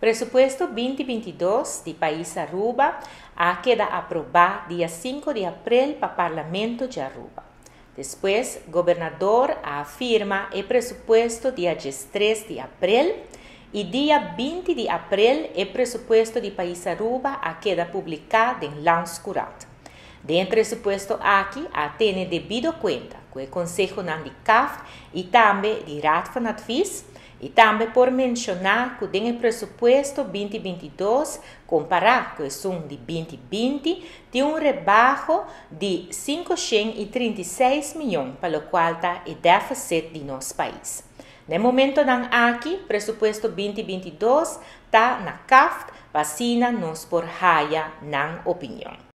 Presupuesto 2022 di pais Aruba a keda aproba dia 5 di april pa Parlamento di Aruba. Despues, Gobernador a firma e presupuesto dia 3 di april y dia 20 di april e presupuesto di pais Aruba a keda publica den Landscourant. Den e presupuesto aki a tene debido cuenta cu e consehonan di CAFT y tambe di Raad van Advies y tambe por menciona cu den e presupuesto 2022, compara cu esun di 2020, tin un rebaho di 536 miyon pa locual ta e deficit di nos pais. Na momentonan aki, presupuesto 2022 ta na CAFT pa asina nos por haya nan opinion.